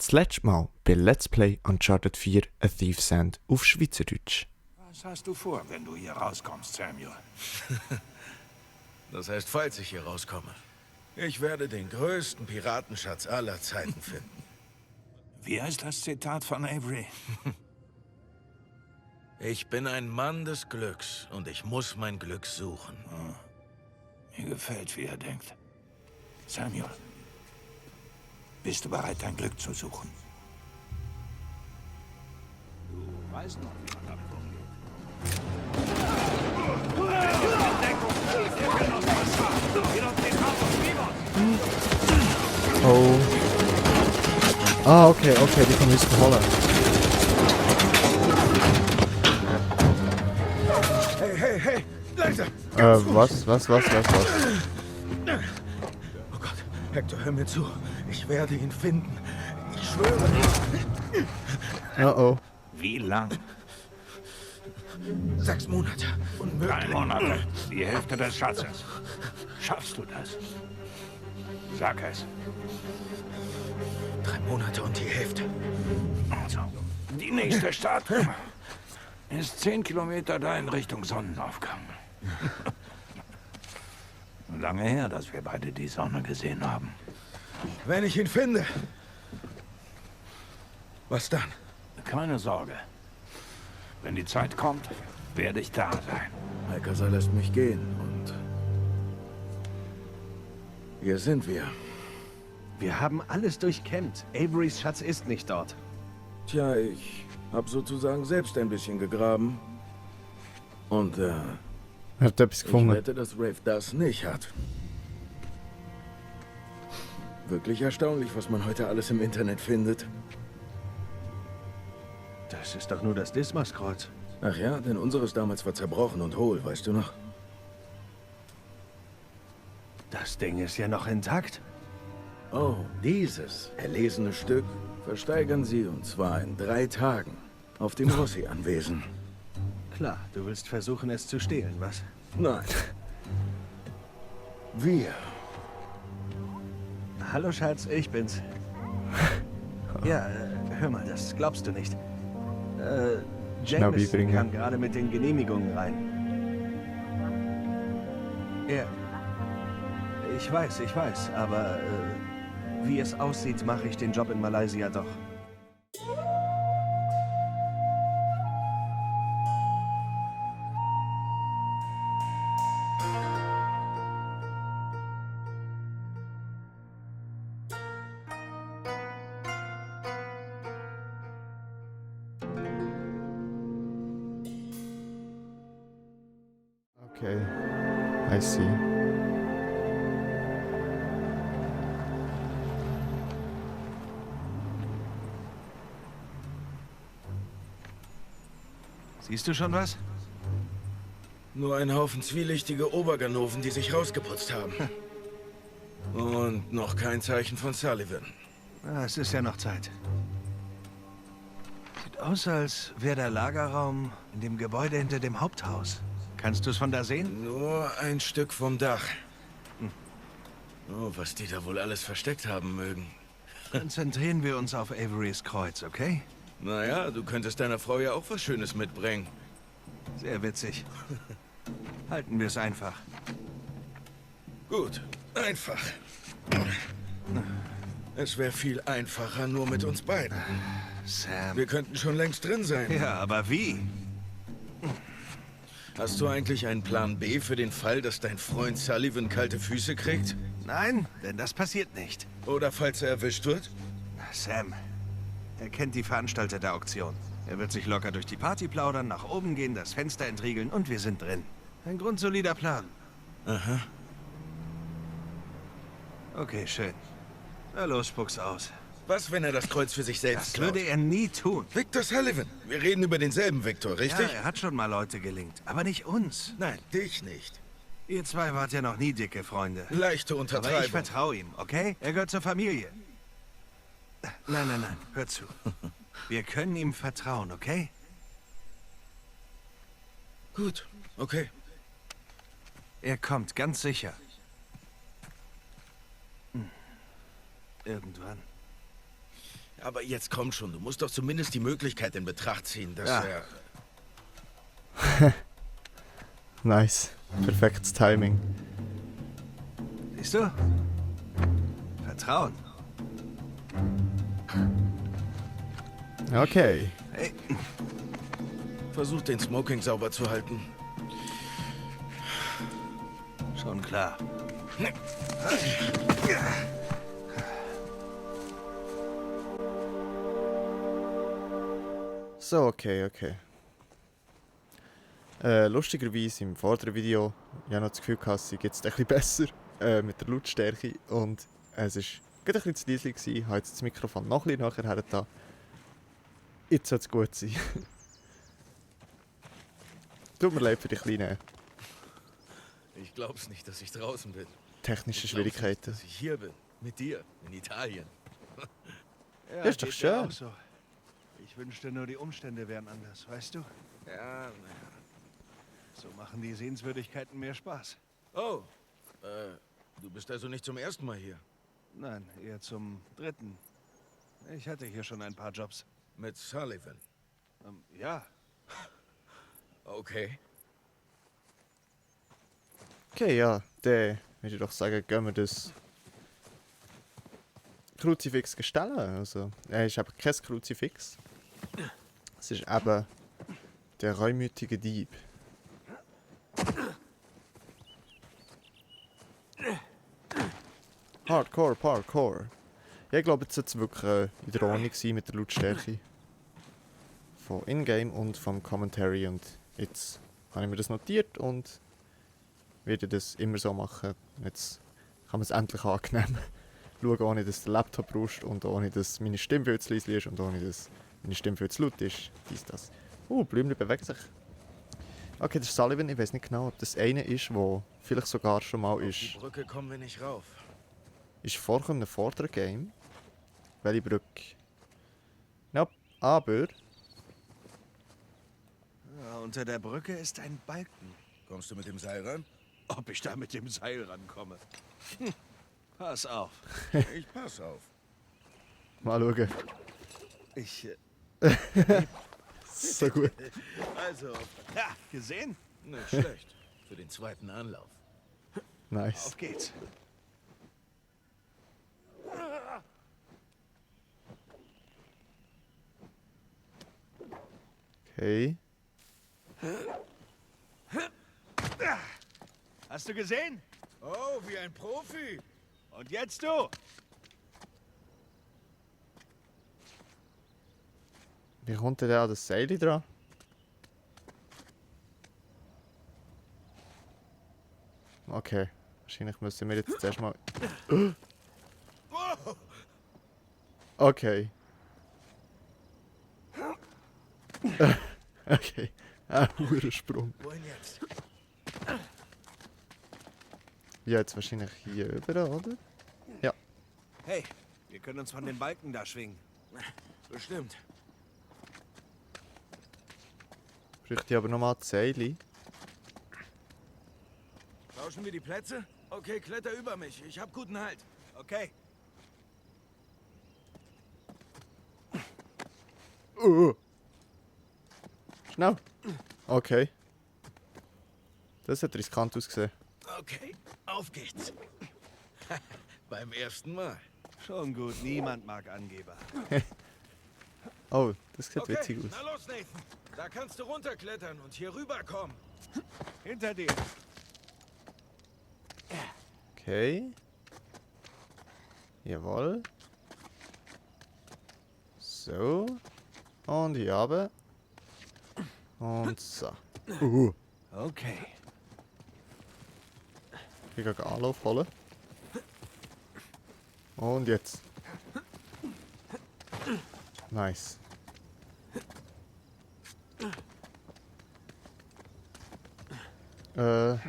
Das letzte Mal bei Let's Play Uncharted 4 A Thief's End auf Schweizerdeutsch. Was hast du vor, wenn du hier rauskommst, Samuel? Das heißt, falls ich hier rauskomme. Ich werde den größten Piratenschatz aller Zeiten finden. Wie heißt das Zitat von Avery? Ich bin ein Mann des Glücks und ich muss mein Glück suchen. Mir gefällt, wie er denkt. Samuel, bist du bereit, dein Glück zu suchen? Du weißt noch, wie man damit umgeht. Oh. Ah, okay, die kommen jetzt holen. Hey, leise! Was? Oh Gott, Hector, hör mir zu. Ich werde ihn finden. Ich schwöre. Oh. Wie lang? 6 Monate. 3 Monate. Die Hälfte des Schatzes. Schaffst du das? Sag es. 3 Monate und die Hälfte. Also, die nächste Stadt ist 10 Kilometer da in Richtung Sonnenaufgang. Lange her, dass wir beide die Sonne gesehen haben. Wenn ich ihn finde. Was dann? Keine Sorge. Wenn die Zeit kommt, werde ich da sein. Alcazar lässt mich gehen und... Hier sind wir. Wir haben alles durchkämmt. Averys Schatz ist nicht dort. Tja, ich habe sozusagen selbst ein bisschen gegraben. Und Habt ihr etwas ich gefunden? wette, dass Rafe das nicht hat. Wirklich erstaunlich, was man heute alles im Internet findet. Das ist doch nur das Dismas-Kreuz. Ach ja, denn unseres damals war zerbrochen und hohl, weißt du noch? Das Ding ist ja noch intakt. Oh, dieses erlesene Stück versteigern sie, und zwar in 3 Tagen, auf dem Rossi-Anwesen. Klar, du willst versuchen, es zu stehlen, was? Nein. Wir. Hallo, Schatz, ich bin's. Ja, hör mal, das glaubst du nicht. James beibringen. kam gerade mit den Genehmigungen rein. Ich weiß, aber wie es aussieht, mache ich den Job in Malaysia doch. Okay, I see. Siehst du schon was? Nur ein Haufen zwielichtige Oberganoven, die sich rausgeputzt haben. Und noch kein Zeichen von Sullivan. Es ist ja noch Zeit. Sieht aus, als wäre der Lagerraum in dem Gebäude hinter dem Haupthaus. Kannst du es von da sehen? Nur ein Stück vom Dach. Oh, was die da wohl alles versteckt haben mögen. Konzentrieren wir uns auf Averys Kreuz, okay? Naja, du könntest deiner Frau ja auch was Schönes mitbringen. Sehr witzig. Halten wir es einfach. Gut, einfach. Es wäre viel einfacher nur mit uns beiden. Sam. Wir könnten schon längst drin sein. Ja, aber wie? Hast du eigentlich einen Plan B für den Fall, dass dein Freund Sullivan kalte Füße kriegt? Nein, denn das passiert nicht. Oder falls er erwischt wird? Sam, er kennt die Veranstalter der Auktion. Er wird sich locker durch die Party plaudern, nach oben gehen, das Fenster entriegeln und wir sind drin. Ein grundsolider Plan. Aha. Okay, schön. Na los, spuck's aus. Was, wenn er das Kreuz für sich selbst Das klaut? würde er nie tun. Victor Sullivan. Wir reden über denselben Victor, richtig? Ja, er hat schon mal Leute gelingt, aber nicht uns. Nein, dich nicht. Ihr zwei wart ja noch nie dicke Freunde. Leichte Aber Untertreibung. ich vertraue ihm, okay? Er gehört zur Familie. Nein, hör zu. Wir können ihm vertrauen, okay? Gut, okay. Er kommt, ganz sicher. Irgendwann. Aber jetzt komm schon, du musst doch zumindest die Möglichkeit in Betracht ziehen, dass Ja. er... Nice. Perfektes Timing. Siehst du? Vertrauen. Okay. Hey, Versuch den Smoking sauber zu halten. schon klar. So, okay. Lustigerweise im vorderen Video, ich habe noch das Gefühl, es sei jetzt ein bisschen besser mit der Lautstärke und es war gerade ein bisschen zu leise gewesen. Ich habe jetzt das Mikrofon noch ein bisschen nachher da. Jetzt soll es gut sein. Tut mir leid für die kleinen Ich glaub's nicht, dass ich draußen bin. technischen Ich glaub's nicht, Schwierigkeiten. dass ich hier bin. Mit dir. In Italien. Ja, ist doch geht mir schön. auch so. Ich wünschte nur, die Umstände wären anders, weißt du? Ja, So machen die Sehenswürdigkeiten mehr Spaß. oh. Du bist also nicht zum ersten Mal hier. Nein, eher zum dritten. Ich hatte hier schon ein paar Jobs. Mit Sullivan. Ja, Okay. Okay, ja, dann würde ich doch sagen, gehen wir das Kruzifix stellen. Also, er ist eben kein Kruzifix. Es ist eben der reumütige Dieb. Hardcore, Parkour. Ja, ich glaube, jetzt sollte es wirklich in der Ordnung sein mit der Lautstärke. Von Ingame und vom Commentary. Und jetzt habe ich mir das notiert und werde das immer so machen. Jetzt kann man es endlich angenehm schauen, ohne dass der Laptop rusht und ohne dass meine Stimme viel zu leise ist und ohne dass meine Stimme viel zu laut ist. Das. Blümchen bewegt sich. Okay, der Sullivan, ich weiß nicht genau, ob das eine ist, wo vielleicht sogar schon mal Auf die ist. Brücke kommen wir nicht rauf. Ist vorgekommen in einem vorderen Game. Welche Brücke? Nope, aber ja, unter der Brücke ist ein Balken. Kommst du mit dem Seil ran? Ob ich da mit dem Seil rankomme? Pass auf. Ich pass auf. mal schauen. Ich, So gut. Also, ja, gesehen? nicht schlecht. Für den zweiten Anlauf. Nice. Auf geht's. Okay. Hast du gesehen? Oh, wie ein Profi. Und jetzt du? Wie kommt denn der an das Seil dran? Okay. Wahrscheinlich müssen wir jetzt zuerst mal... Okay. Okay. Ein Sprung. Wohin jetzt? Ja, jetzt wahrscheinlich hier über, oder? Ja. Hey, wir können uns von dem Balken da schwingen. Bestimmt. Bräuchte ich aber nochmal die Seile. Tauschen wir die Plätze? Okay, kletter über mich. Ich hab guten Halt. Okay. Schnell. Okay. Das hat riskant ausgesehen. Okay, auf geht's. Beim ersten Mal. Schon gut, niemand mag Angeber. Oh, das sieht Okay, witzig aus. na los, Nathan. Da kannst du runterklettern und hier rüberkommen. Hinter dir. Okay. Jawohl. So. Und hier runter. Und so. Okay. Ich gehe Anlauf holen. Und jetzt. Nice. Der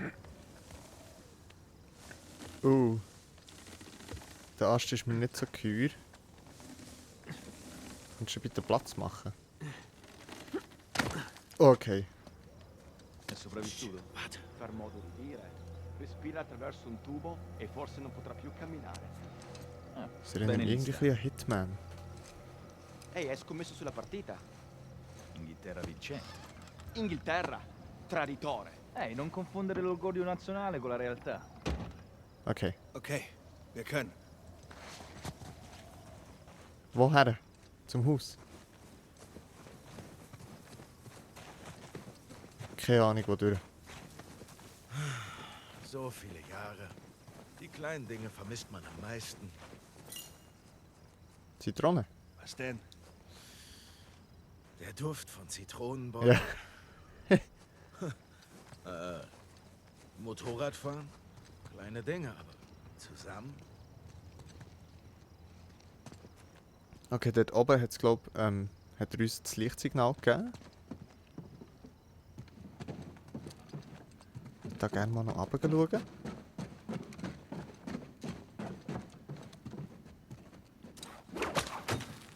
Ast ist mir nicht so geheuer. Kannst du bitte Platz machen? Okay. È sopravvissuto. Warte. Per modo di dire. Respira attraverso un tubo e forse non potrà più camminare. Das erinnert mich irgendwie ein bisschen an Hitman. Ehi, hai scommesso sulla partita? Inghilterra vincente. Inghilterra, traditore. Ehi, non confondere l'orgoglio nazionale con la realtà. Okay. Okay, wir können. Woher? Zum Haus? Keine Ahnung, wodurch. So viele Jahre. Die kleinen Dinge vermisst man am meisten. Zitrone? Was denn? Der Duft von Zitronenbäumen. Ja. Motorradfahren? Kleine Dinge, aber zusammen? Okay, dort oben hat es, glaube hat er uns das Lichtsignal gegeben. Da gerne mal noch runter schauen.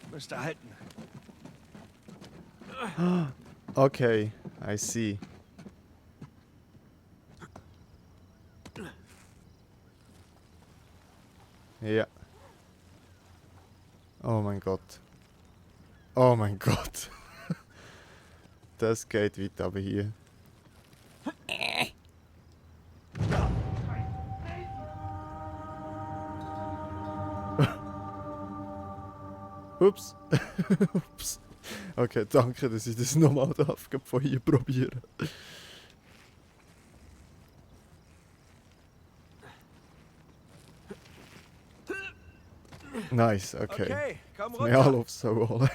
Müsste halten. Okay, I see. Ja. Oh mein Gott. Oh mein Gott. Das geht weit aber hier. Ups. Ups. Okay, danke, dass ich das nochmal darf von hier probieren. Nice, okay. Okay, komm Mehr runter. Anlauf so holen.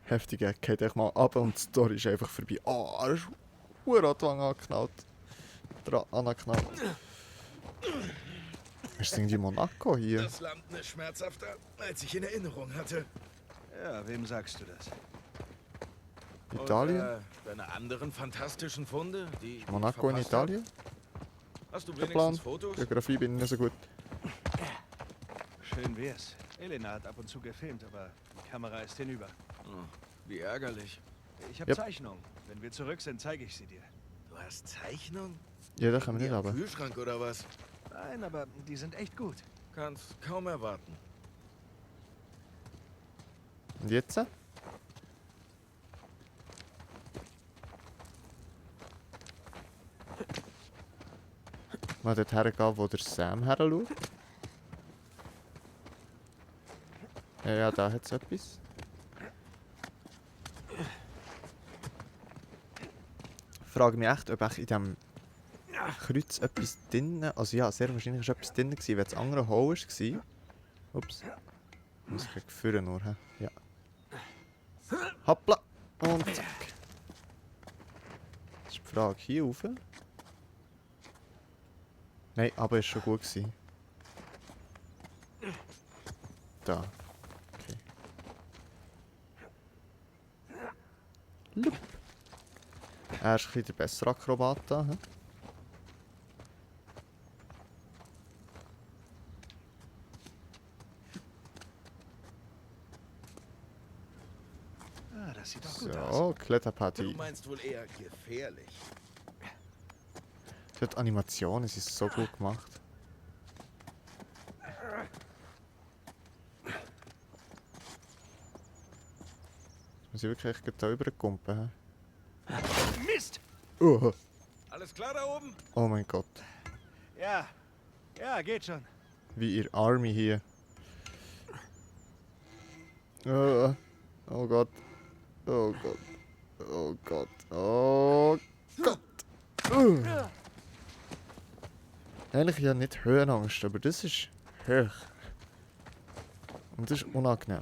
Heftig, er geht echt mal ab und die Story ist einfach vorbei. Oh, er ist verdammt an die Wange angeknallt. Angeknallt. Ist das irgendwie Monaco hier? Das Land ist schmerzhafter, als ich in Erinnerung hatte. Ja, wem sagst du das? Italien? Und, deine anderen fantastischen Funde, die ich Monaco in verpasst hab? Italien? Hast du Der Plan? wenigstens Fotos? Geografie bin ich nicht so gut. Schön wär's. Elena hat ab und zu gefilmt, aber die Kamera ist hinüber. Oh, wie ärgerlich. Ich habe Yep. Zeichnungen. Wenn wir zurück sind, zeige ich sie dir. Du hast Zeichnungen? Ja, da können wir Die nicht am runter. Kühlschrank oder was? Nein, aber die sind echt gut. Kannst kaum erwarten. Und jetzt? Mal dort hergehen, wo der Sam her schaut. Ja, da hat es etwas. Ich frage mich echt, ob ich in diesem Kreuz etwas drin. Also ja, sehr wahrscheinlich war etwas drin, wenn das andere Hole war. Ups. Muss ich führen nur, hä? Ja. Hoppla! Und zack. Das ist die Frage, hier rauf? Nein, aber ist schon gut gewesen. Da. Okay. Lup. Er ist ein bisschen der bessere Akrobat da. He? Ah, das sieht doch gut aus. So, Du Kletterparty. meinst wohl eher gefährlich. Die Animation, es ist so gut gemacht. Muss ich wirklich echt da rüberkumpen? Mist! Oh, Alles klar da oben? oh mein Gott. Ja, ja, geht schon. Wie ihr Army hier. Oh Gott. Oh Gott. Oh Gott. Oh Gott. Eigentlich ja nicht Höhenangst, aber das ist hoch. Und das ist unangenehm.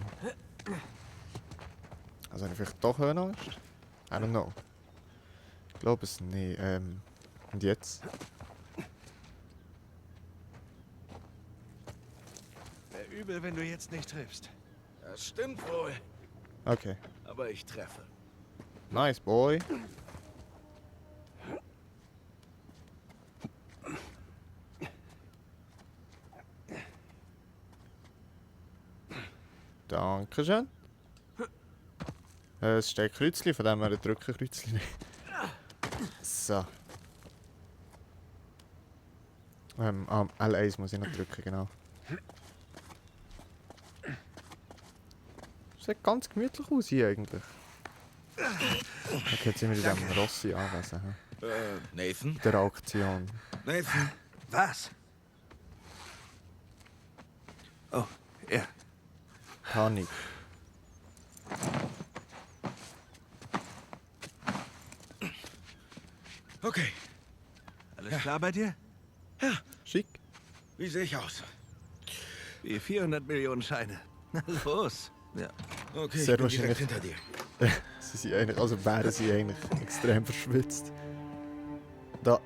Also habe ich vielleicht doch Höhenangst? I don't know. Ich glaube es nicht. Und jetzt? Wäre übel, wenn du jetzt nicht triffst. Das stimmt wohl. Okay. Aber ich treffe. Nice, boy. Dankeschön. Es steht Kreuzchen, von dem her drücken Kreuzchen nicht. So. L1 muss ich noch drücken, genau. Sieht ganz gemütlich aus hier eigentlich. Okay, jetzt sind wir in diesem Rossi anwesend. Nathan? Der Auktion. Nathan? Was? Oh, ja. Panik. Okay. Alles klar bei dir? Schick. Wie sehe ich aus? Wie 400 Millionen Scheine. Na los. Ja. Okay, Sehr ich bin direkt wahrscheinlich. hinter dir. Sie sind eigentlich, also wären sie eigentlich extrem verschwitzt. Da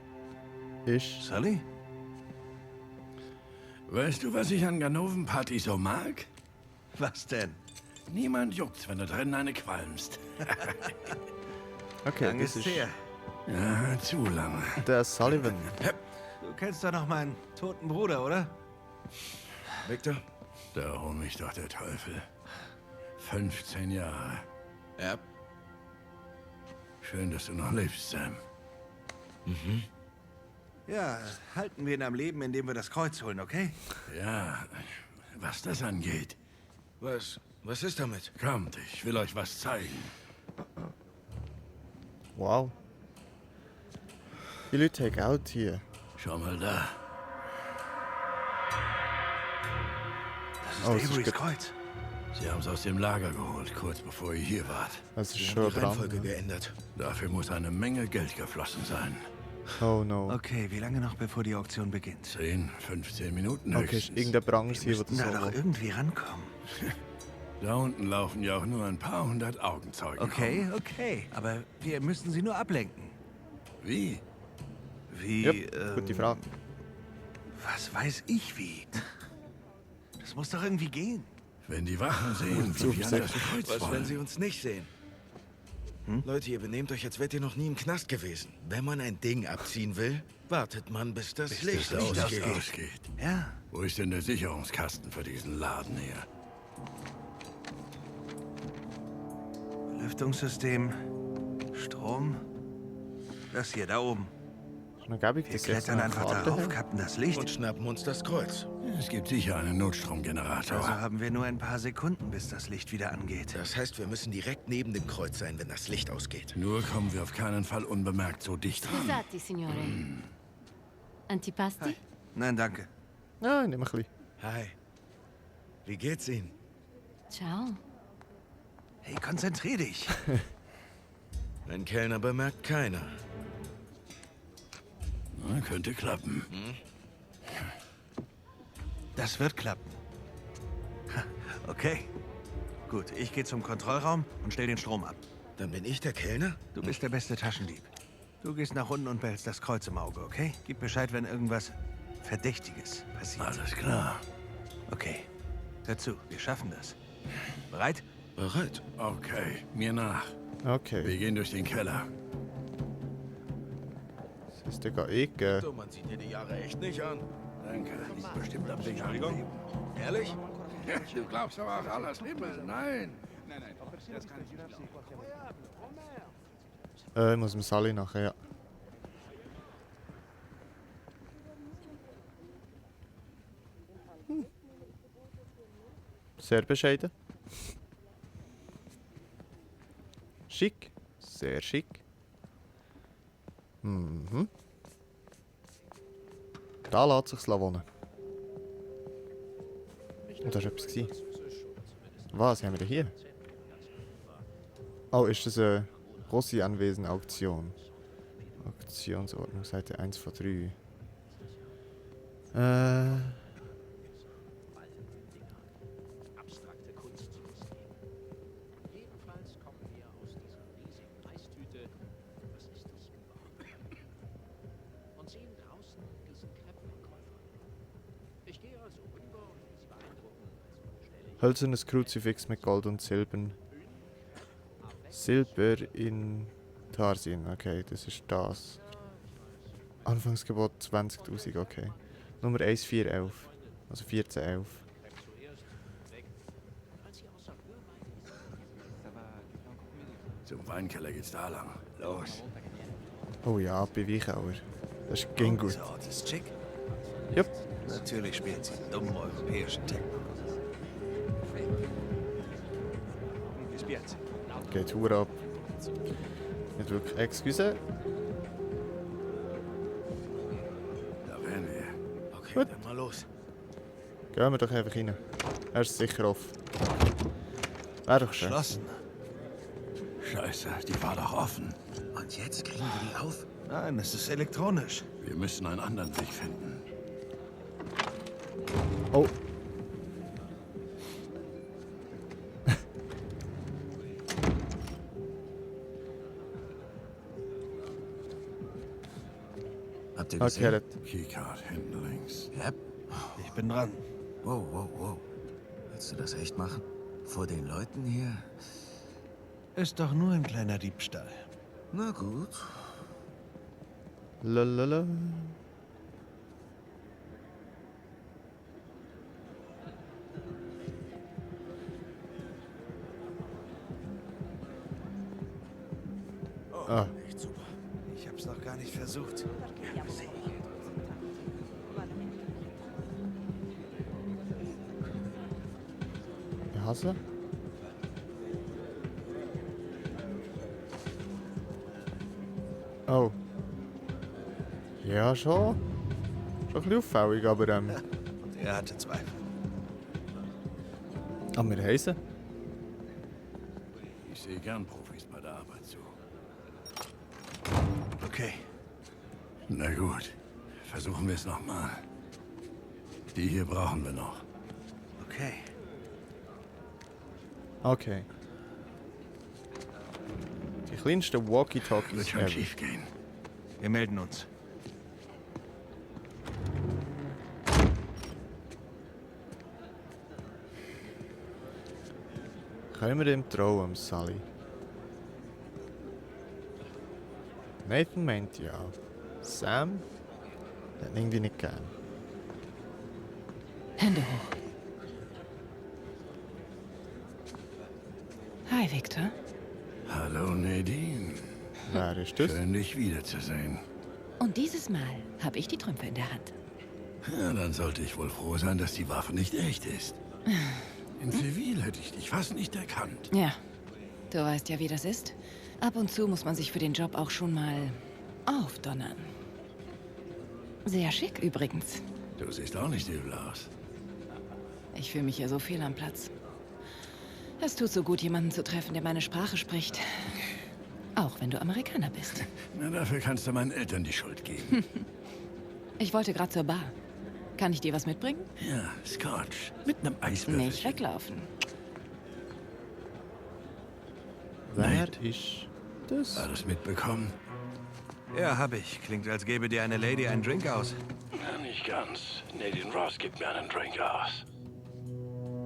ist... Sully? Weißt du, was ich an Ganoven-Party so mag? Was denn? Niemand juckt's, wenn du drinnen eine qualmst. Okay, Lang das ist ist her. Ja, zu lange. der Sullivan. Du kennst doch noch meinen toten Bruder, oder? Victor? Da hol mich doch der Teufel. 15 Jahre. Ja. Schön, dass du noch lebst, Sam. Ja, halten wir ihn am Leben, indem wir das Kreuz holen, okay? Ja, was das angeht. Was ist damit? Kommt, ich will euch was zeigen. Wow. Die Leute haben Geld hier. Schau mal da. Das ist Oh, es ist Averys gut. Kreuz. Sie haben's aus dem Lager geholt, kurz bevor ihr hier wart. Das ist Wir schon haben die dran. Reihenfolge Ne? geändert. Dafür muss eine Menge Geld geflossen sein. Oh no. Okay, wie lange noch, bevor die Auktion beginnt? 10, 15 Minuten Okay, ist höchstens. irgendein Branche hier, Wir wo müssten das da so doch irgendwie rankommen. Da unten laufen ja auch nur ein paar hundert Augenzeugen. Okay, okay. Aber wir müssen sie nur ablenken. Wie? Wie, Yep, gute Frage. Was weiß ich wie? Das muss doch irgendwie gehen. Wenn die Wachen sehen, wie wir an das Kreuz Was, wenn wollen. sie uns nicht sehen? Leute, ihr benehmt euch, als wärt ihr noch nie im Knast gewesen. Wenn man ein Ding abziehen will, wartet man, bis das Licht das Licht ausgeht. ausgeht. Ja, Wo ist denn der Sicherungskasten für diesen Laden hier? Lüftungssystem, Strom. Das hier, da oben. Dann gebe ich Wir das jetzt klettern eine einfach Karte darauf, her. kappen das Licht. Und schnappen uns das Kreuz. Es gibt sicher einen Notstromgenerator. Also haben wir nur ein paar Sekunden, bis das Licht wieder angeht. Das heißt, wir müssen direkt neben dem Kreuz sein, wenn das Licht ausgeht. Nur kommen wir auf keinen Fall unbemerkt so dicht ran. Scusate, signore. Antipasti? Nein, danke. Ja, nimm ein bisschen. Hi. Wie geht's Ihnen? Ciao. Hey, konzentrier dich. Ein Kellner bemerkt keiner. Na, könnte klappen. Das wird klappen. Ha, okay. Gut, ich gehe zum Kontrollraum und stell den Strom ab. Dann bin ich der Kellner? Du bist der beste Taschendieb. Du gehst nach unten und behältst das Kreuz im Auge, okay? Gib Bescheid, wenn irgendwas Verdächtiges passiert. Alles klar. Okay. Hör zu, wir schaffen das. Bereit? Bereit. Okay, mir nach. Okay. Wir gehen durch den Keller. Das ist der Ecke. So, man sieht dir die Jahre echt nicht an. Danke. Liegt bestimmt am Ding. Entschuldigung. Ehrlich? Du glaubst aber auch alles Himmel. Nein. Ich muss dem Sally nachher, ja. Sehr bescheiden. Schick. Sehr schick. Mhm. Da lässt sich's wohnen. Und da war etwas. Was haben wir denn hier? Oh, ist das eine Rossi-Anwesen-Auktion? Auktionsordnung, Seite 1 von 3. Abstrakte Kunst zu verstehen. Jedenfalls kommen wir aus dieser riesigen Eistüte, was ist das überhaupt? Und sehen draußen diesen Kreppenverkäufer. Ich gehe also rüber und will sie beeindrucken, also stelle ich Hölzernes Kruzifix mit Gold und Silber in Tarsien. Okay, das ist das. Anfangsgebot 20.000, okay. Nummer 1411. Also 1411. Zum Weinkeller geht's da lang. Los. Oh ja, bei Weichauer. Das ist ging gut. Dieser Ort ist schick. Jupp. Natürlich spielt sie einen dummen europäischen Techno. spiace. Geht Hure ab. Nicht wirklich. Excuse. Da wären wir. Okay, Gut. dann mal los. Gehen wir doch einfach rein. Er ist sicher offen. Wäre doch schön. Schlossen. Scheiße, die war doch offen. Und jetzt kriegen wir die auf? Nein, es ist elektronisch. Wir müssen einen anderen Weg finden. Oh. Habt ihr Okay, das. Keycard hinten links. Ja. Ich bin dran. Wow, wow, wow. Willst du das echt machen? Vor den Leuten hier? Ist doch nur ein kleiner Diebstahl. Na gut. Lalala. Ah, Echt super. Ich hab's noch gar nicht versucht. ich hasse. Oh. Ja, schon. Schon ein bisschen auffällig, aber Und er hatte Zweifel. Aber wir haben sie. Ich sehe gern Profis bei der Arbeit zu. Okay. Na gut, versuchen wir es nochmal. Die hier brauchen wir noch. Okay. Okay. Die kleinsten Walkie-Talkies Wird schon ever. schief gehen. Wir melden uns. Können wir dem trauen, Sully? Nathan meint ja. Sam? Den hat irgendwie nicht gern. Hände hoch. Hi, Victor. Hallo Nadine. Wer ist das? Schön, dich wiederzusehen. Und dieses Mal habe ich die Trümpfe in der Hand. Ja, dann sollte ich wohl froh sein, dass die Waffe nicht echt ist. In Zivil hätte ich dich fast nicht erkannt. Ja, du weißt ja, wie das ist. Ab und zu muss man sich für den Job auch schon mal aufdonnern. Sehr schick übrigens. Du siehst auch nicht übel aus. Ich fühle mich hier so fehl am Platz. Es tut so gut, jemanden zu treffen, der meine Sprache spricht. Auch wenn du Amerikaner bist. Na, dafür kannst du meinen Eltern die Schuld geben. Ich wollte gerade zur Bar. Kann ich dir was mitbringen? Ja, Scotch. Mit einem Eiswürfel. Nicht weglaufen. Wer ist das? Alles mitbekommen? Ja, hab ich. Klingt, als gäbe dir eine Lady einen Drink aus. Na, nicht ganz. Nadine Ross gibt mir einen Drink aus.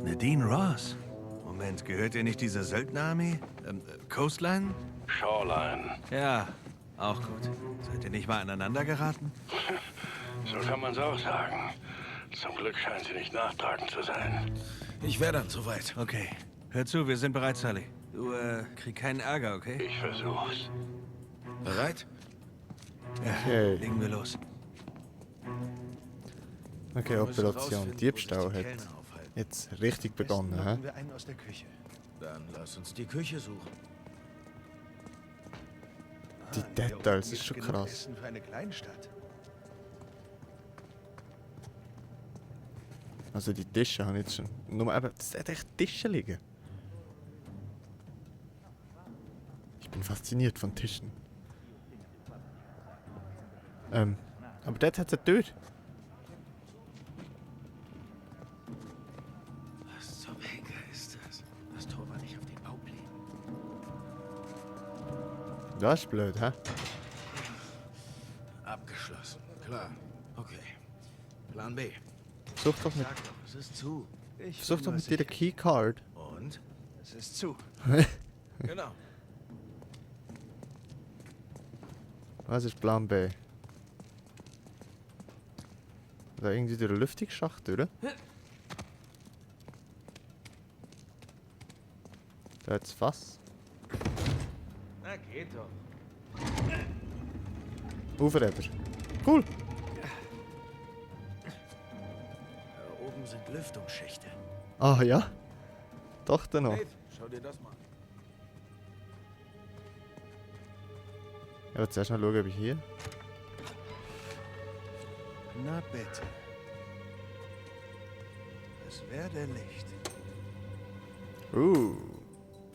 Nadine Ross? Moment, gehört ihr nicht dieser Söldnerarmee? Coastline? Shoreline. Ja, auch gut. Seid ihr nicht mal aneinander geraten? So kann man's auch sagen. Zum Glück scheint sie nicht nachtragend zu sein. Ich wäre dann soweit. Okay. Hör zu, wir sind bereit, Sully. Du, krieg keinen Ärger, okay? Ich versuch's. Bereit? Okay. Legen wir los. Okay, Operation Diebstahl hat jetzt richtig begonnen, hä? Wir einen aus der Küche. Dann lass uns die Küche suchen. Die Details, ist schon krass. Essen für eine Kleinstadt. Also die Tische habe ich jetzt schon. Nur eben, das hat echt Tische liegen. Ich bin fasziniert von Tischen. Aber dort hat es eine Tür. Was zum Henker ist das? Das Tor war nicht auf den Bauplänen. Das ist blöd, hä? Abgeschlossen. Klar. Okay. Plan B. Versuch doch mit, Sag doch, es ist zu. Ich versuch bin doch nur mit dieser sicher. Keycard. Und? Es ist zu. Genau. Was ist Plan B? Da irgendwie durch den Lüftungsschacht durch. Da hat's Fass. Na, geht doch. Aufreber. Cool. Da oben sind Lüftungsschächte. Ah ja. Doch dann noch. Dave, schau dir das mal an. will zuerst mal schauen, ob ich hier... Na bitte. Es werde Licht.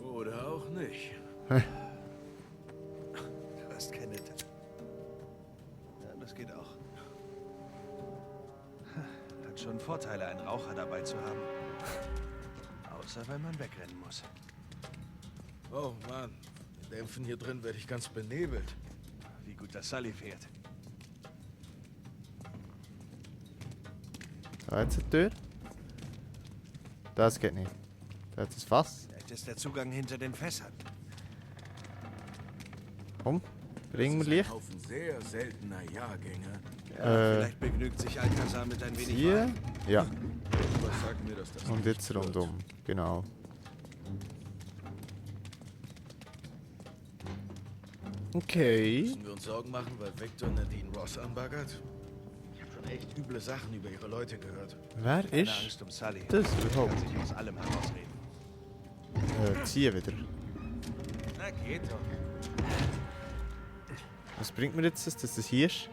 Oder auch nicht. Du hast keine... Ja, das geht auch. Hat schon Vorteile, einen Raucher dabei zu haben. Außer wenn man wegrennen muss. Oh Mann, in Dämpfen hier drin werde ich ganz benebelt. Wie gut, dass Sully fährt. Da jetzt eine Tür. Das geht nicht. Da hat es Fass. Vielleicht ist der Zugang hinter den Fässern. Komm, bring mir Licht. Ein Haufen sehr seltener Jahrgänge. Vielleicht begnügt sich Alcazar mit ein wenig Hier. Wein. Ja. Was sagt mir, dass das Und nicht jetzt wird? rundum. Genau. Okay. Müssen wir uns Sorgen machen, weil Victor Nadine Ross anbaggert? Ich habe schon echt üble Sachen über ihre Leute gehört. Wer Keine ist Angst um Sully. das Kann überhaupt? sich aus allem herausreden. Ziehen wieder. Na, geht doch. Was bringt mir jetzt, dass das hier ist?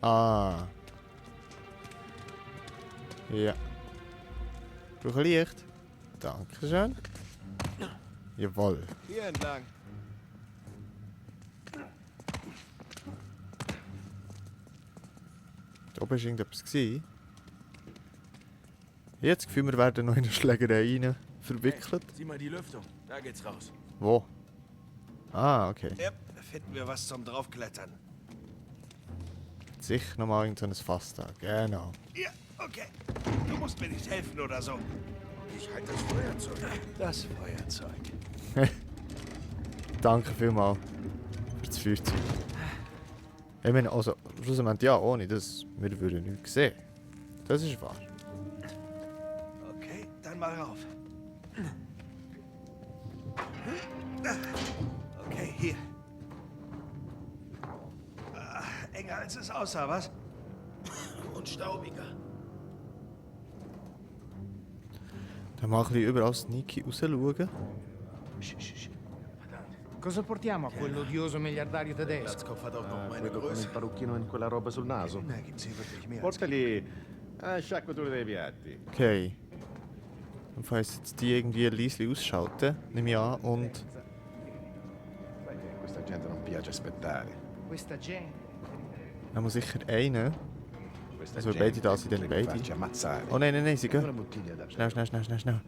Ah. Ja. Brauche Licht. Dankeschön. Jawohl. Hier entlang. Da oben war irgendetwas. Gewesen. Ich habe das Gefühl, wir werden noch in eine Schlägerei rein verwickelt. Sieh mal die Lüftung. Da geht's raus. Wo? Ah, okay. Ja, da finden wir was zum draufklettern. Sicher nochmal irgend so ein Fass da. Genau. Ja, okay. Du musst mir nicht helfen oder so. Ich halte das Feuerzeug. Das Feuerzeug. Danke vielmals für das Feuerzeug. Ich meine, also, schlussendlich ja, ohne das, wir würden nichts sehen. Das ist wahr. Okay, dann mal rauf. Okay, hier. Enger als es aussah, was? Und staubiger. Dann mal ein bisschen überall sneaky rausschauen. Cosa portiamo a quell'odioso miliardario tedesco? Platzkopf hat auch noch meine Quello con il Größe. parrucchino e quella roba sul naso. Da gibt's hier wirklich mehr. Portali sciacquatura dei piatti. Okay. Dann falls jetzt die irgendwie leise ausschalten, nehme ich an, und Sai che questa gente non piace aspettare. Questa gente. dann muss sicher einen. Questa Also gente beide da sind, dann vuole beide. farci ammazzare. Oh nein, nein, nein, sie Una gehen. bottiglia da Schnell, schnell, schnell, schnell, schnell.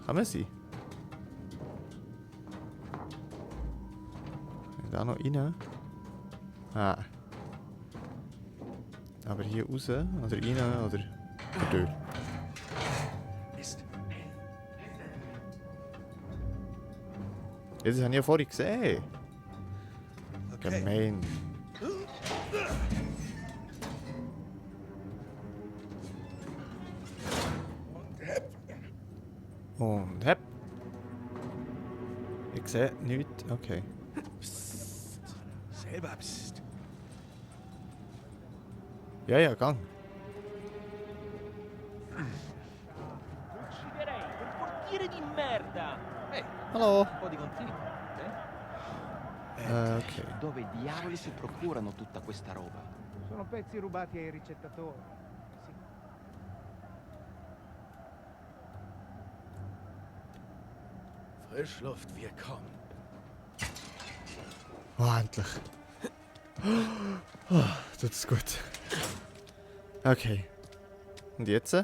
Kann man sie? Kann ich da noch rein? Ah. Aber hier raus, oder rein, oder durch. Mist. Ja, das habe ich ja vorhin gesehen. Okay. Gemein. Und hepp. Ich sehe nichts. Okay. Selber psst. Ja, ja, gang. Ucciderei quel portiere di merda! Ehi, Hallo. un po' di consigli, Okay. Dove diavoli si procurano tutta questa roba? Sono pezzi rubati ai ricettatori. Sì. Frischluft, wir kommen. Oh, endlich. Oh, tut es gut. Okay. Und jetzt?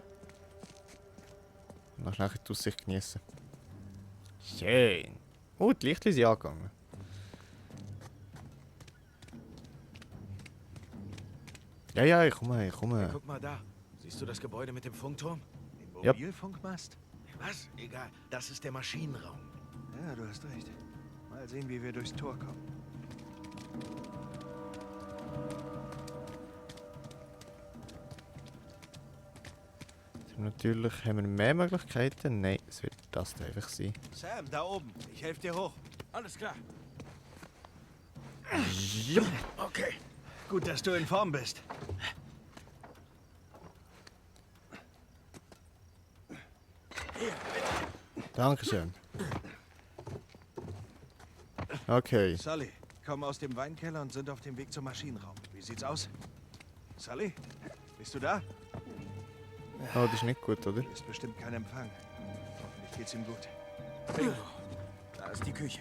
Noch schnell die Aussicht genießen. Schön. Oh, die Lichter sind angegangen. Ja, ja, ich komme, ich komme. Guck mal da. Siehst du das Gebäude mit dem Funkturm? Den Yep. Mobilfunkmast? Was? Egal. Das ist der Maschinenraum. Ja, du hast recht. Mal sehen, wie wir durchs Tor kommen. Natürlich haben wir mehr Möglichkeiten. Nein, es wird das da einfach sein. Sam, da oben. Ich helfe dir hoch. Alles klar. Jupp. Okay. Gut, dass du in Form bist. Dankeschön. Okay. Sully, kommen aus dem Weinkeller und sind auf dem Weg zum Maschinenraum. Wie sieht's aus? Sully, bist du da? Oh, das ist nicht gut, oder? Ist bestimmt kein Empfang. Hoffentlich geht's ihm gut. Da ist die Küche.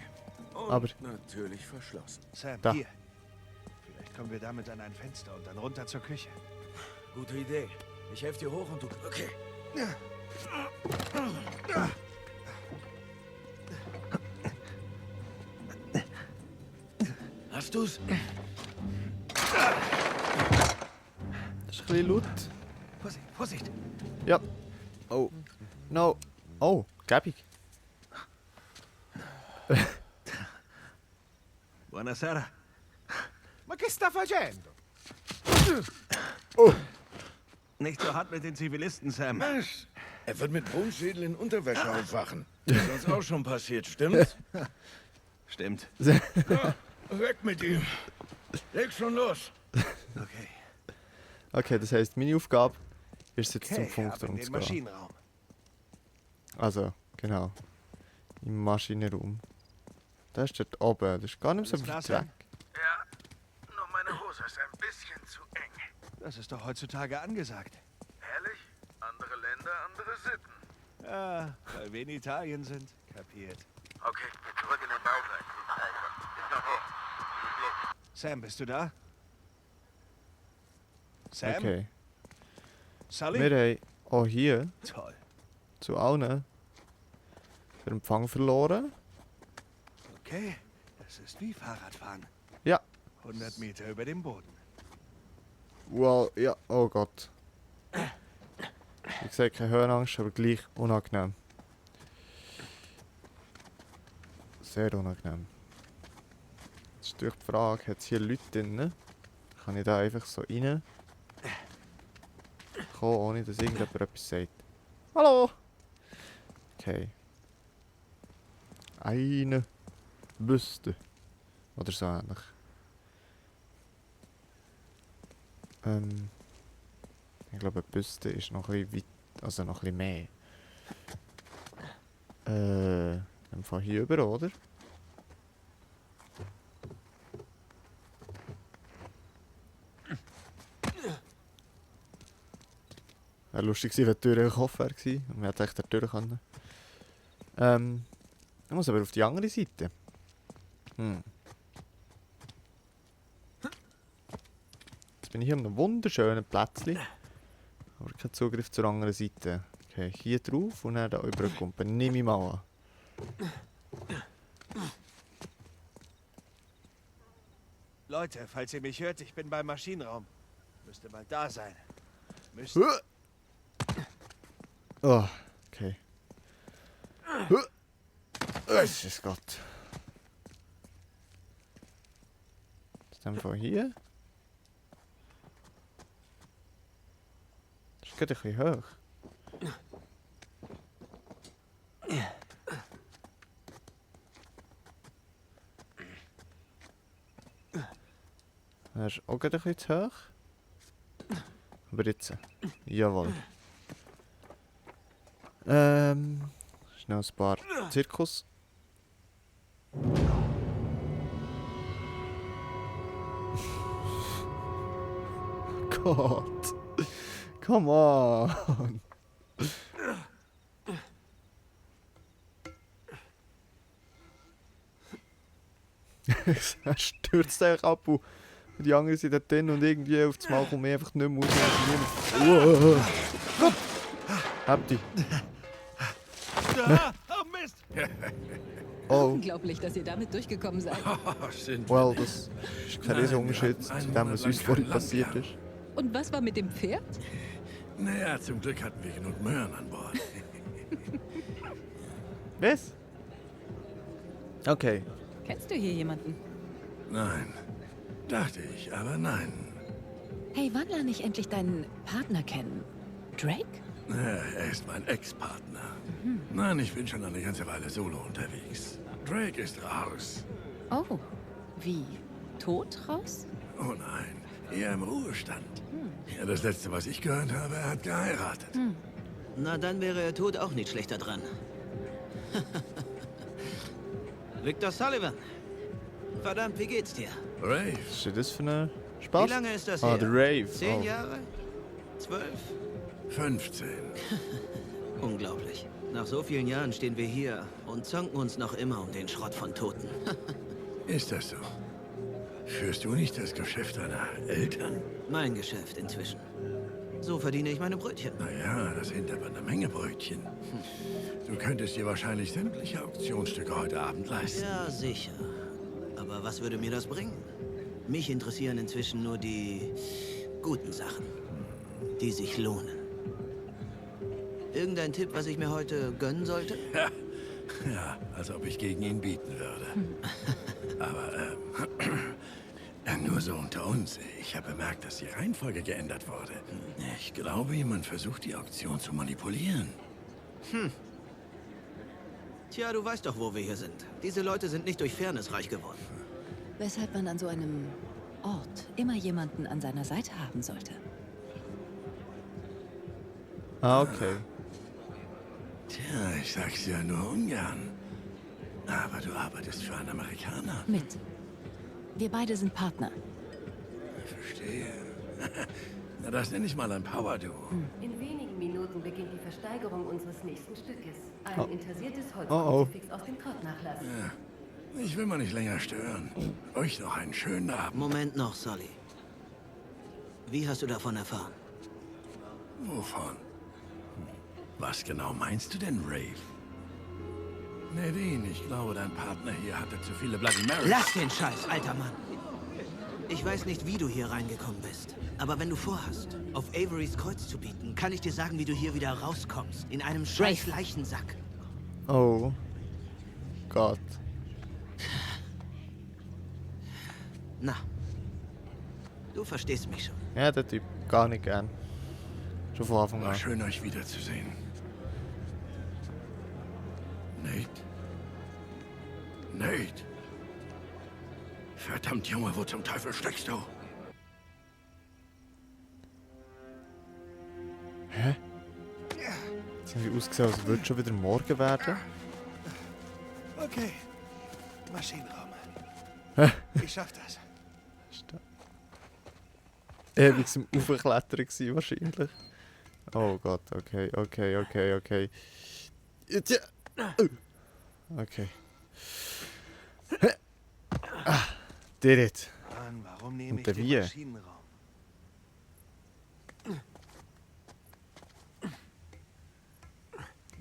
Und Aber- natürlich verschlossen. Sam, Da. hier. Vielleicht kommen wir damit an ein Fenster und dann runter zur Küche. Gute Idee. Ich helfe dir hoch und du... Okay. Hast du's? Das ist ein bisschen laut. Vorsicht, Vorsicht! Ja. Oh. No. Oh, gäbig. Buonasera. Ma che sta facendo? Nicht so hart mit den Zivilisten, Sam. Was? Er wird mit Brunnenschädel in Unterwäsche aufwachen. Ist uns auch schon passiert, stimmt's? Stimmt. Ja, weg mit ihm. Leg schon los. Okay. Okay, das heisst, meine Aufgabe ist jetzt zum Okay, ab Funkturm in den zu gehen. Maschinenraum. Also, genau. Im Maschinenraum. Das ist dort oben. Das ist gar nicht so Alles klar, weit Sam? weg. Ja, nur meine Hose ist ein bisschen zu eng. Das ist doch heutzutage angesagt. Ehrlich? Andere Länder, andere Sitten. Ja, weil wir in Italien sind. Kapiert. Okay, wir zurück in den Bauwerk. Bis nachher. Sam, bist du da? Sam? Okay. Sully? Wir haben auch hier Toll. zu allen den Empfang verloren. Okay, das ist wie Fahrradfahren. Ja. 100 Meter über dem Boden. Wow, ja, oh Gott. Wie gesagt, keine Höhenangst, aber gleich unangenehm. Sehr unangenehm. Jetzt ist durch die Frage, hat es hier Leute drin? Kann ich da einfach so rein? Kommen, ohne dass irgendjemand etwas sagt. Hallo! Okay. Eine Büste. Oder so ähnlich. Ich glaube, eine Büste ist noch ein bisschen weit, also noch ein bisschen mehr. Von hier über, oder? Wäre lustig gewesen, wenn die Tür ein Kopf wäre gewesen und wir hätten echt durch können. Ich muss aber auf die andere Seite. Jetzt bin ich hier an einem wunderschönen Plätzchen. Aber kein Zugriff zur anderen Seite. Okay, hier drauf und dann da über die Kumpe. Nehme ich mal an. Leute, falls ihr mich hört, ich bin beim Maschinenraum. Müsste bald da sein. Müsste. Oh, okay. Jesus Gott. Ist dann von hier? Das geht ein bisschen hoch. Das ist auch gerade ein bisschen zu hoch. Aber jetzt. Jawohl. Schnell ein paar Zirkus. Gott. Come on. Er stürzt einfach ab und die anderen sind dort drin und irgendwie auf das Mal kommt mir einfach nicht mehr raus. Gott! Hab die. Oh Mist! Oh, Unglaublich, dass ihr damit durchgekommen seid. well, das ist kein riesiger Unterschied zu dem, was uns vorhin passiert ist. Und was war mit dem Pferd? Naja, zum Glück hatten wir genug Möhren an Bord. Was? Okay. Kennst du hier jemanden? Nein. Dachte ich, aber nein. Hey, wann lerne ich endlich deinen Partner kennen? Drake? Ja, er ist mein Ex-Partner. Nein, ich bin schon eine ganze Weile solo unterwegs. Drake ist raus. Oh, wie? Tot raus? Oh nein. Eher im Ruhestand. Ja, das Letzte, was ich gehört habe, er hat geheiratet. Na, dann wäre er tot auch nicht schlechter dran. Victor Sullivan. Verdammt, wie geht's dir? Rave. Was ist das für ein Spaß? Wie lange ist das Ah, her? der Rave. 10 Oh. Jahre? 12? 15. Unglaublich. Nach so vielen Jahren stehen wir hier und zanken uns noch immer um den Schrott von Toten. Ist das so? Führst du nicht das Geschäft deiner Eltern? Mein Geschäft inzwischen. So verdiene ich meine Brötchen. Naja, das sind aber eine Menge Brötchen. Du könntest dir wahrscheinlich sämtliche Auktionsstücke heute Abend leisten. Ja, sicher. Aber was würde mir das bringen? Mich interessieren inzwischen nur die guten Sachen, die sich lohnen. Irgendein Tipp, was ich mir heute gönnen sollte? Ja, als ob ich gegen ihn bieten würde. Aber, nur so unter uns. Ich habe bemerkt, dass die Reihenfolge geändert wurde. Ich glaube, jemand versucht, die Auktion zu manipulieren. Tja, du weißt doch, wo wir hier sind. Diese Leute sind nicht durch Fairness reich geworden. Weshalb man an so einem Ort immer jemanden an seiner Seite haben sollte. Ah, okay. Tja, ich sag's ja nur ungern. Aber du arbeitest für einen Amerikaner. Mit. Wir beide sind Partner. Verstehe. Na, das nenne ich mal ein Power-Duo. In wenigen Minuten beginnt die Versteigerung unseres nächsten Stückes. Ein intarsiertes Oh. Holzkruzifix aus dem Krautnachlass. Ja. Ich will mal nicht länger stören. Euch noch einen schönen Abend. Moment noch, Sully. Wie hast du davon erfahren? Wovon? Was genau meinst du denn, Rave? Nadine, ich glaube, dein Partner hier hatte zu viele Bloody Marys. Lass den Scheiß, alter Mann! Ich weiß nicht, wie du hier reingekommen bist. Aber wenn du vorhast, auf Averys Kreuz zu bieten, kann ich dir sagen, wie du hier wieder rauskommst. In einem scheiß Leichensack. Oh. Gott. Na. Du verstehst mich schon. Ja, der Typ. Gar nicht gern. Schon von Anfang War an. schön, euch wiederzusehen. Nate? Nate? Verdammt, Junge, wo zum Teufel steckst du? Hä? Jetzt haben wir ausgesehen, als würde es schon wieder morgen werden. Okay. Maschinenraum. Hä? Ich schaff das. Ewig zum Aufklettern gewesen, wahrscheinlich. Oh Gott, okay. Jetzt ja. Okay. Ah, did it. Mann, warum nehme Und ich der den wie? Maschinenraum?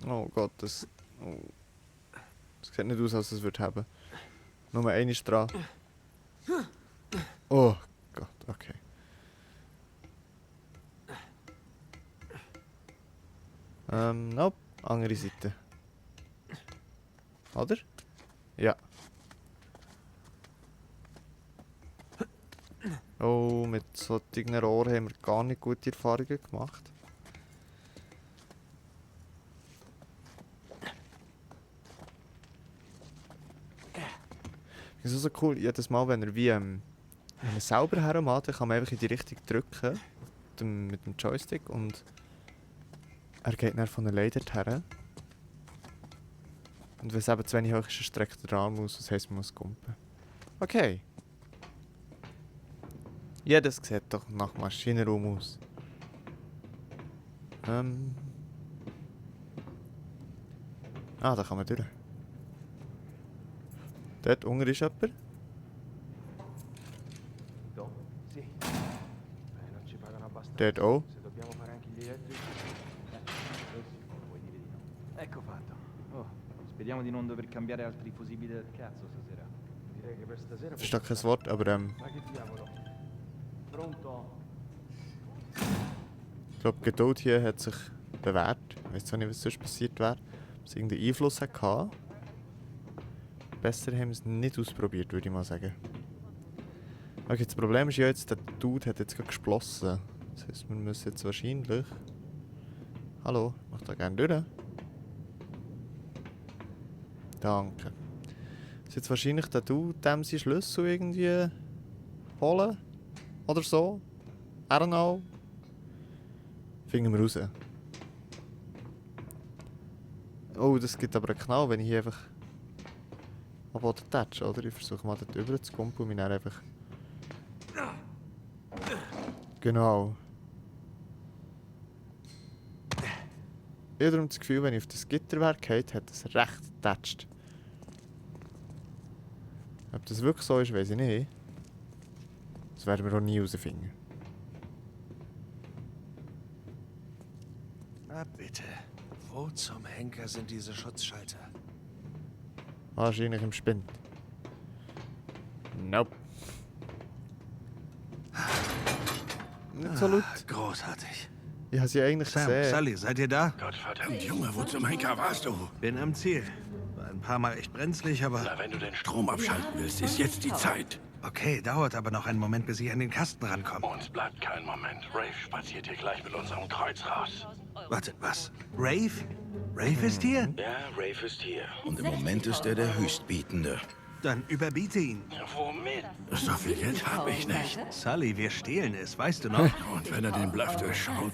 Oh Gott, das... Oh. Das sieht nicht aus, als es würde haben. Nur eine ist dran. Oh Gott, okay. Nope, andere Seite. Oder? Ja. Oh, mit solchen Rohren haben wir gar nicht gute Erfahrungen gemacht. Das ist so cool, jedes Mal, wenn er wie wenn er selber hermacht, kann man einfach in die Richtung drücken mit dem Joystick und er geht dann von alleine dorthin. Und wenn es eben zu wenig hoch ist, streckt er den Arm aus, das heisst, man muss kumpen. Okay. Ja, das sieht doch nach Maschinenraum aus. Ah, da kann man durch. Dort unten ist jemand. Sì. Non ci pagano abbastanza. Dort auch. Se dobbiamo fare anche gli elettrici. Vuoi dire di no? Ecco fatto. Oh, speriamo di non dover cambiare altri fusibili del cazzo stasera. Direi che per stasera. Ich verstehe kein Wort, aber Ma che diavolo? Pronto? ich glaube, die Geduld hier hat sich bewährt. Ich weiß zwar nicht, was sonst passiert wäre. Ob es irgendeinen Einfluss hatte. Besser haben wir es nicht ausprobiert, würde ich mal sagen. Okay, das Problem ist ja jetzt, der Dude hat jetzt gerade geschlossen. Das heisst, wir müssen jetzt wahrscheinlich... Hallo, mach da gerne durch. Danke. Das ist jetzt wahrscheinlich der Dude, dem seinen Schlüssel irgendwie holen. Oder so. I don't know. Finden wir raus. Oh, das gibt aber einen Knall, wenn ich hier einfach... Aber den Touch, oder? Ich versuche mal dort rüber zu kommen und mich dann einfach... Genau. Ich habe darum das Gefühl, wenn ich auf das Gitter wäre, hat es recht getatscht. Ob das wirklich so ist, weiß ich nicht. Das werden wir auch nie herausfinden. Na bitte. Wo zum Henker sind diese Schutzschalter? Wahrscheinlich im Spind. Nope. Nicht so laut. Großartig. Ich habe sie eigentlich Sam, gesehen. Sully, seid ihr da? Gottverdammt, Junge, wo zum Henker warst du? Bin am Ziel. War ein paar Mal echt brenzlig, aber... Na, wenn du den Strom abschalten willst, ist jetzt die Zeit. Okay, dauert aber noch einen Moment, bis ich an den Kasten rankomme. Uns bleibt kein Moment. Rafe spaziert hier gleich mit unserem Kreuz raus. Warte, was? Rave? Rave ist hier? Ja, Rafe ist hier. Und im Moment ist er der Höchstbietende. Dann überbiete ihn. Womit? So viel Geld habe ich nicht. Sully, wir stehlen es, weißt du noch? Und wenn er den Bluff durchschaut?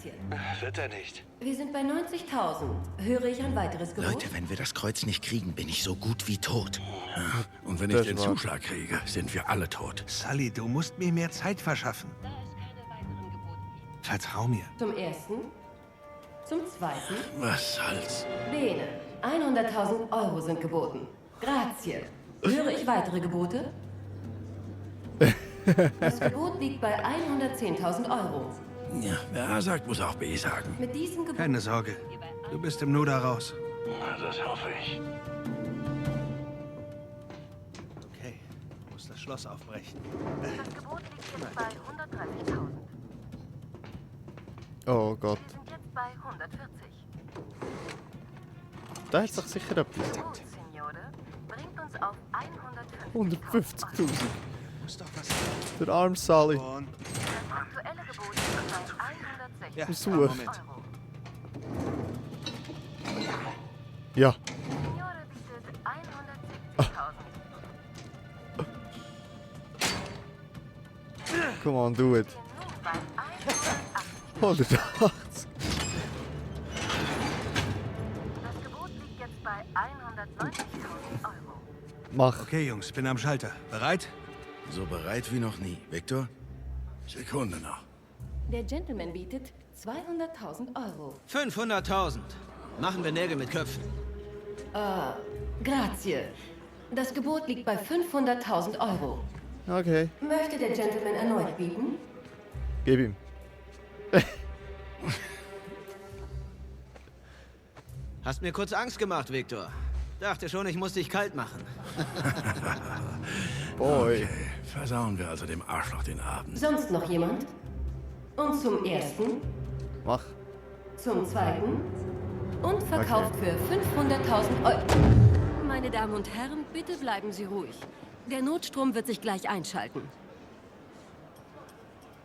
Wird er nicht. Wir sind bei 90.000. Höre ich ein weiteres Gebot? Leute, wenn wir das Kreuz nicht kriegen, bin ich so gut wie tot. Ja, und wenn ich den Zuschlag kriege, sind wir alle tot. Sully, du musst mir mehr Zeit verschaffen. Vertrau mir. Zum ersten. Zum zweiten. Was soll's? Bene. 100.000 Euro sind geboten. Grazie. Höre ich weitere Gebote? Das Gebot liegt bei 110.000 Euro. Ja, wer A sagt, muss auch B sagen. Mit diesem Gebot... Keine Sorge. Du bist im Nu da raus. Na, das hoffe ich. Okay, ich muss das Schloss aufbrechen. Das Gebot liegt jetzt bei 130.000. Oh Gott. Wir sind jetzt bei 140. Da ist doch sicher etwas. Gut, Signore. Bringt uns auf 150.000. 150.000. Muss doch was Der arme Sully. Das aktuelle Gebot liegt bei 160.000 Versuch. Euro. Ja. Signore bietet 170.000. Come on, do it. Nun bei 180. 180. Das Gebot liegt jetzt bei 190.000 Euro. Mach. Okay, Jungs, bin am Schalter. Bereit? So bereit wie noch nie. Victor? Sekunde noch. Der Gentleman bietet 200.000 Euro. 500.000. Machen wir Nägel mit Köpfen. Grazie. Das Gebot liegt bei 500.000 Euro. Okay. Möchte der Gentleman erneut bieten? Gib ihm. Hast mir kurz Angst gemacht, Victor. Dachte schon, ich muss dich kalt machen. Boy. Okay, versauen wir also dem Arschloch den Abend. Sonst noch jemand? Und zum ersten, Mach. zum zweiten und verkauft für 500.000 Euro. Meine Damen und Herren, bitte bleiben Sie ruhig. Der Notstrom wird sich gleich einschalten.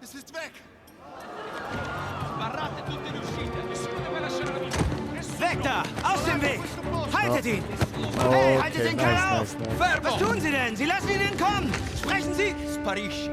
Es ist weg! Weg da! Aus dem Weg! Haltet ihn! Hey, haltet den Kerl auf! nice. Was tun Sie denn? Sie lassen ihn entkommen! Sprechen Sie! Sparisci.